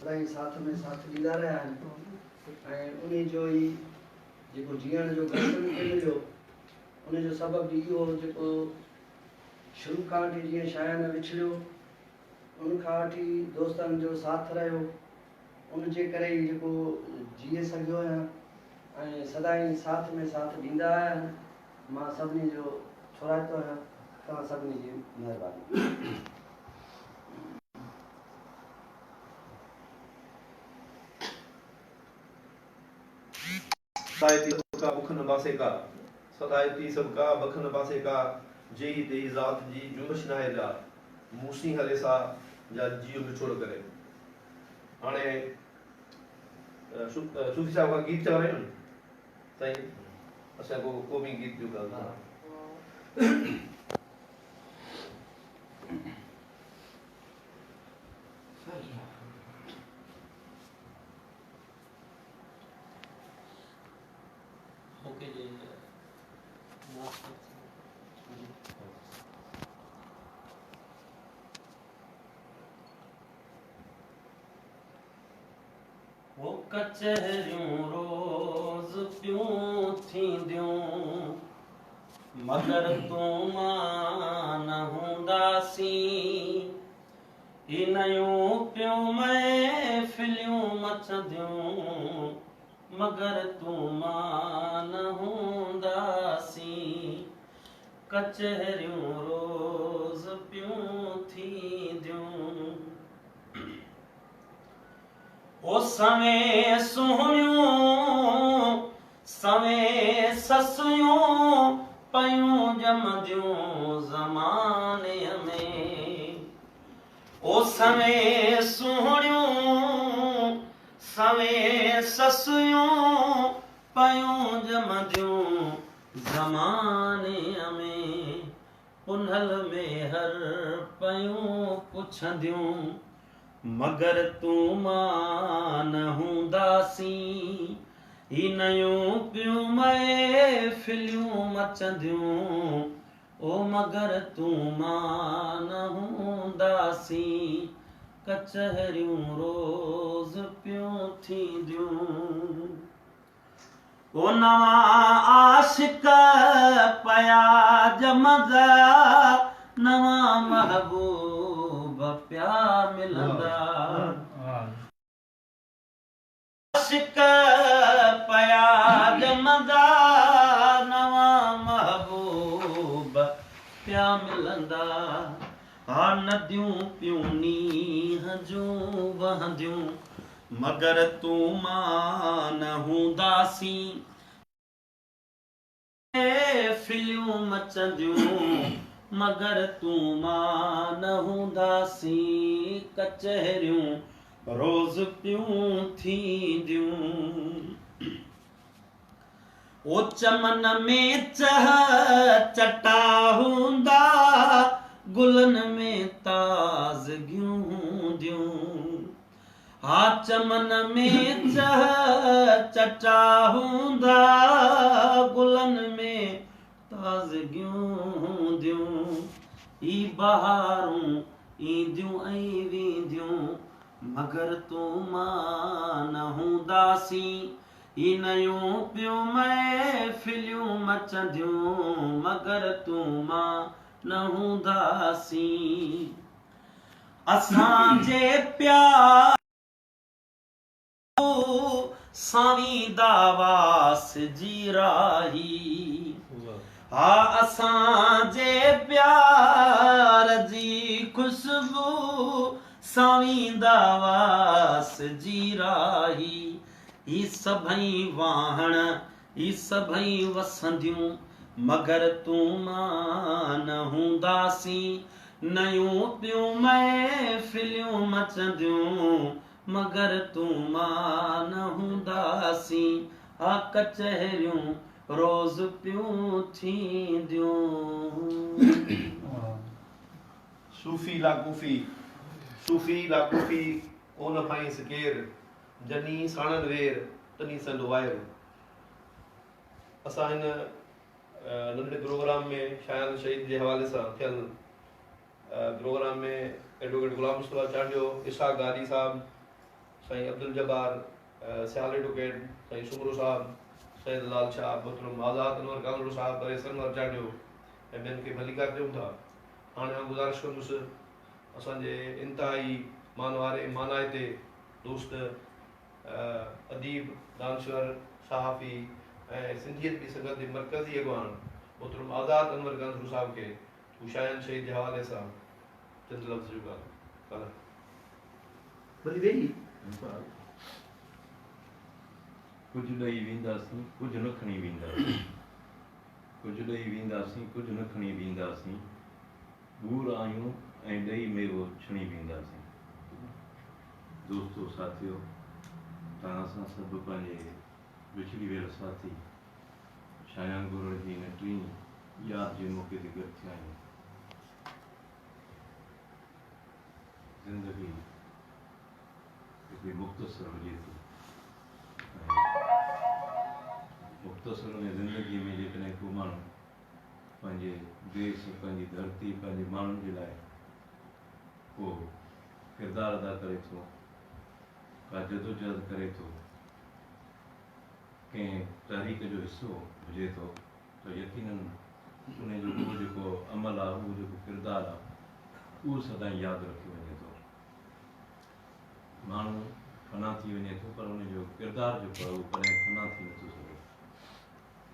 سدائين ساٿ ۾ ساٿ ڏيندا رهيا آهن ۽ انهي جو ئي جيڪو جيئڻ جو گس مون کي مليو ان جو سبب به اهو هو جيڪو شروع کان وٺي جيئن شايانه وڇڙيو ان کان وٺي دوستن جو ساٿ رهيو ان جي ڪري ئي جيڪو جيئي سگهيو آهيان ۽ سدائين ساٿ ۾ ساٿ ڏيندا آيا آهن مان سڀني جو ٿورائتو آهيان توهان سڀني جي مهرباني. سائتي سڀ ڪا بک نه باسي ڪا. سدائتي سڀ ڪا بک نه باسي ڪا، جيهي تيهي ذات جي جنبش ناهي جا، مون سين هلي سا جا جيء وڇوڙ ڪري. هاڻي صوفي صاحب کان گيت چورايون سائين اسان ڪو قومي گيت جو ڳالهه موقعي جي مناسبت سان. هو ڪچهريون روز پيون ٿينديون مگر تون مان نه هونداسين هي نيون پيون محفليون مچنديون مگر تون مان نه هونداسين ڪچهريون روز پيون ٿينديون او سوين سهڻيون سوين سسيون پيون ڄمنديون زماني ۾. او سوين سهڻيون سوين سسيون پيون ڄمنديون زماني ۾. پنهل ۾ هر پيون پڇنديون مگر تون مان نه هونداسين. هي نيون پيون محفليون مچنديون او مگر تون مان نه هونداسين. ڪچهريون روز پيون ٿينديون. او نوان عاشق پيا ڄمندا، نوان محبوب پيا ملندا. عاشق پيا ڄمندا، نوان محبوب پيا ملندا. ها نديون پيون نينهن جون وهنديون، مگر تون مان نه هونداسين. محفليون مچنديون، مگر تون مان نه هونداسين. ڪچهريون روز پيون ٿينديون. او چمن ۾ چهه چٽا هوندا، گلن ۾ تازگيون هونديون. ها چمن ۾ چهه چٽا هوندا، گلن ۾ تازگيون هونديون. هي بهارون اينديون ۽ وينديون، مگر تون مان نه هونداسين. هي نيون پيون محفليون مچنديون، مگر تون مان نه هونداسين. اسان جي پيار ساوي داواس جي راهي، ها اسان جي پيار جي خوشبو ساوي داواس جي راهي. هي سڀئي واهڻ، هي سڀئي وسنديون، مگر تون مان نه هونداسين. نيون پيون محفليون مچنديون، مگر تون مان نه هونداسين. ها ڪچهريون روز پيون ٿينديون. صوفي لا ڪوفي، صوفي لا ڪوفي، ڪونه پائينس ڪير. جني ساڻن وير، تني سندو وائر. اسان هن ننڍڙي پروگرام ۾ شايان شهيد جي حوالي سان ٿيل پروگرام ۾ ايڊووڪيٽ غلام مصطفيٰ چانڊيو، اسحاق گاڏهي صاحب، سائين عبدالجبار سيال ايڊووڪيٽ، سائين سومرو صاحب، سيد لال شاهه، محترم آزاد انور ڪانڌڙو صاحب، پريس انور چانڊيو ۽ ٻين کي ڀليڪار چئون ٿا. هاڻي آئون گذارش ڪندس اسان جي انتهائي مانواري ۽ مانائتي دوست اديب، دانشور، صحافي ۽ سنڌي ادبي سنگت جي مرڪزي اڳواڻ محترم آزاد انور ڪانڌڙو صاحب کي هو شايان شهيد جي حوالي سان چند لفظ جو ڳالهائين. ڀلي ويهي. ڪجهه ڏئي وينداسين، ڪجهه نه کڻي وينداسين. ڪجهه ڏئي وينداسين، ڪجهه نه کڻي وينداسين. ٻور آهيون ۽ ڏئي ميوو ڇڻي وينداسين. دوستو ساٿيو توهان اسان سڀ پنهنجي وڇڙي ويل ساٿي شايان گورڙ جي هن ٽين ياد جي موقعي تي گڏ ٿيا آهيون. زندگي هڪڙي مختصر هجي ٿي ۽ مختصر ان زندگي ۾ جيڪڏهن ڪو ماڻهو پنهنجي ديس، پنهنجي ڌرتي، پنهنجي ماڻهن جي لاء ڪو ڪردار ادا ڪري ٿو، ڪا جدوجهد ڪري ٿو، ڪنهن تحريڪ جو حصو هجي ٿو ته يقينن انهي جو اهو جيڪو عمل آهي، اهو جيڪو ڪردار آهي، اهو سدائين ياد رکيو وڃي ٿو. ماڻهو فنا ٿي وڃي ٿو پر ان جو ڪردار جيڪو آهي اهو ڪڏهن فنا ٿي نٿو سگهي.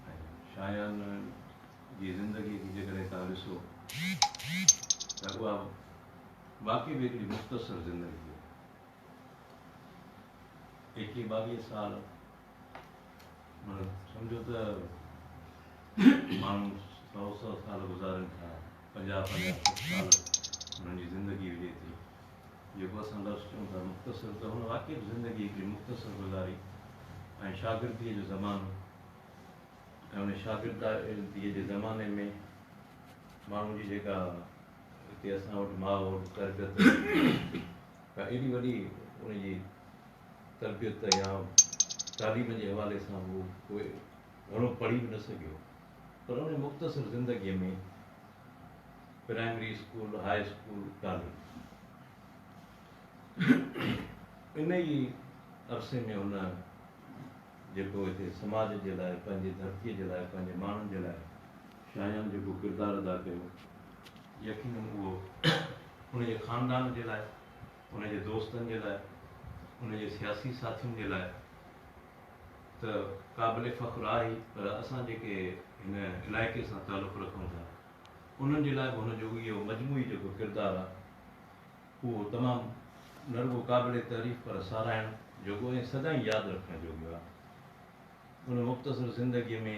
۽ شايان جي زندگيء کي جيڪڏهن توهان ڏسو ته اها واقعي به هڪڙي مختصر زندگي هئي. ايڪيهه ٻاويهه سال معنيٰ سمجهو ته ماڻهو سؤ سؤ سال گذارين ٿا، پنجاهه پنجاهه 60 سال انهن جي زندگي هجي ٿي. جيڪو اسان لفظ چئون ٿا مختصر ته هن واقعي به زندگي هڪڙي مختصر گذاري ۽ شاگرديء جو زمانو ۽ ان شاگرديء جي زماني ۾ ماڻهو جي جيڪا هتي اسان وٽ ماحول، تربيت ڪا ايڏي وڏي ان جي تربيت يا تعليم جي حوالي سان هو ڪوئي گهڻو پڙهي به نه سگهيو پر ان مختصر زندگيء ۾ primary school, high school, college ان ئي عرصي ۾ هن جيڪو هتي سماج جي لاء، پنهنجي ڌرتيء جي لاء، پنهنجي ماڻهن جي لاء شايان جيڪو ڪردار ادا ڪيو، يقينن اهو ان جي خاندان جي لاء، ان جي دوستن جي لاء، ان جي سياسي ساٿين جي لاء ته قابل فخر آهي پر اسان جيڪي هن علائقي سان تعلق رکون ٿا، انهن جي لاء به هن جو اهو مجموعي جيڪو ڪردار آهي، اهو تمام نه رڳو قابل تعريف پر ساراهڻ جوڳو ۽ سدائين ياد رکڻ جوڳو آهي. ان مختصر زندگيء ۾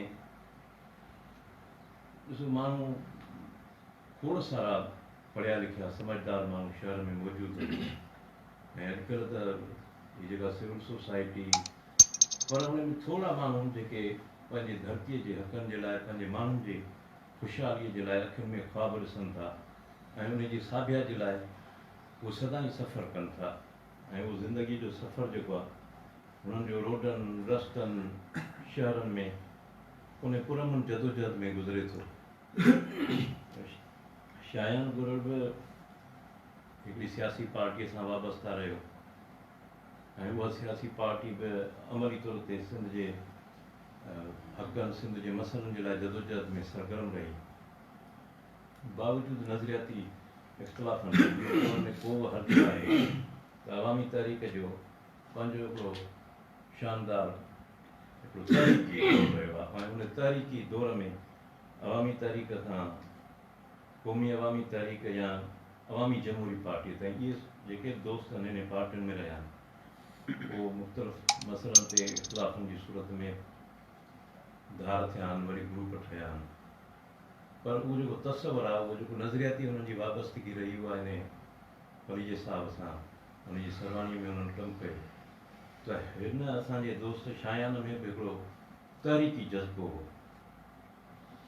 ڏسو ماڻهو کوڙ سارا پڙهيا لکيا سمجهدار ماڻهو شهر ۾ موجود آهن ۽ اڄڪلهه ته هي جيڪا سول سوسائٽي پر ان ۾ ٿورا ماڻهو جيڪي پنهنجي ڌرتيء جي حقن جي لاء پنهنجي ماڻهن جي خوشحاليء جي لاء اکين ۾ خواب ڏسن ٿا ۽ انهي جي ساڀيا جي لاء هو سدائين سفر ڪن ٿا ۽ اهو زندگيء جو سفر جيڪو آهي هنن جو روڊن، رستن، شهرن ۾ انهي پرامن جدوجهد ۾ گذري ٿو. شايان گرڙ به هڪڙي سياسي پارٽيء سان وابسته رهيو ۽ اها سياسي پارٽي به عملي طور تي سنڌ جي حقن، سنڌ جي مسئلن جي لاء جدوجهد ۾ سرگرم رهي. باوجود نظرياتي اختلافن جي اهو چوڻ ۾ ڪو به حرج ناهي ته عوامي تحريڪ جو پنهنجو هڪڙو شاندار هڪڙو تحريڪي دور رهيو آهي ۽ ان تحريڪي دور ۾ عوامي تحريڪ کان قومي عوامي تحريڪ يا عوامي جمهوري پارٽيء تائين اهي جيڪي به دوست انهن پارٽين ۾ رهيا آهن پوء مختلف مسئلن تي اختلافن جي صورت ۾ ڌار ٿيا آهن، وري گروپ ٺهيا آهن پر اهو جيڪو تصور آهي، اهو جيڪو نظرياتي انهن جي وابستگي رهي اها انهي پليجي صاحب سان ان جي سرواڻيء ۾ انهن ڪم ڪيو ته هن اسان جي دوست شايان ۾ به هڪڙو تحريڪي جذبو هو.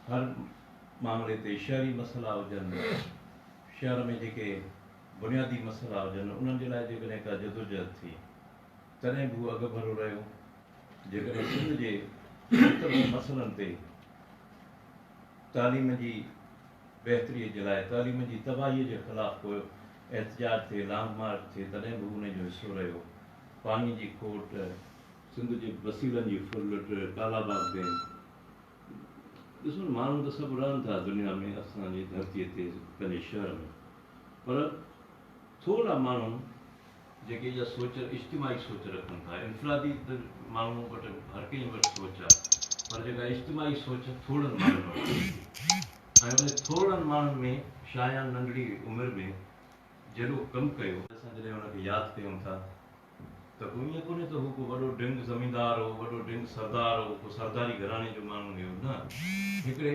هر معاملي تي شهري مسئلا هجن، شهر ۾ جيڪي بنيادي مسئلا هجن، انهن جي لاء جيڪڏهن ڪا جدوجهد ٿي، تڏهن به هو اڳڀرو رهيو. جيڪڏهن سنڌ جي مختلف مسئلن تي تعليم جي بهتريء جي لاء، تعليم جي تباهيء جي خلاف ڪو احتجاج ٿئي، لانگ مارچ ٿئي، تڏهن به هو ان جو حصو رهيو. پاڻي جي کوٽ، سنڌ جي وسيلن جي ڦرلٽ، ڪالاباغ ڊيم. ڏسو نه ماڻهو ته سڀ رهن ٿا دنيا ۾ اسان جي ڌرتيء تي پنهنجي شهر ۾ پر ٿورا ماڻهو جيڪي اها سوچ اجتماعي سوچ رکن ٿا انفرادي ته ماڻهو وٽ هر ڪنهن وٽ سوچ آهي پر جيڪا اجتماعي سوچ ٿورن ماڻهن وٽ ٿئي ٿي ۽ ان ٿورڙن ماڻهن ۾ شايان ننڍڙي عمر ۾ جيڏو ڪم ڪيو. اسان جڏهن ان کي ياد ڪيون ٿا ته ڪو ائين ڪونهي ته هو ڪو وڏو ڊنگ زميندار هو، وڏو ڊنگ سردار هو، ڪو سرداري گهراڻي جو ماڻهو هيو، نه، هڪڙي.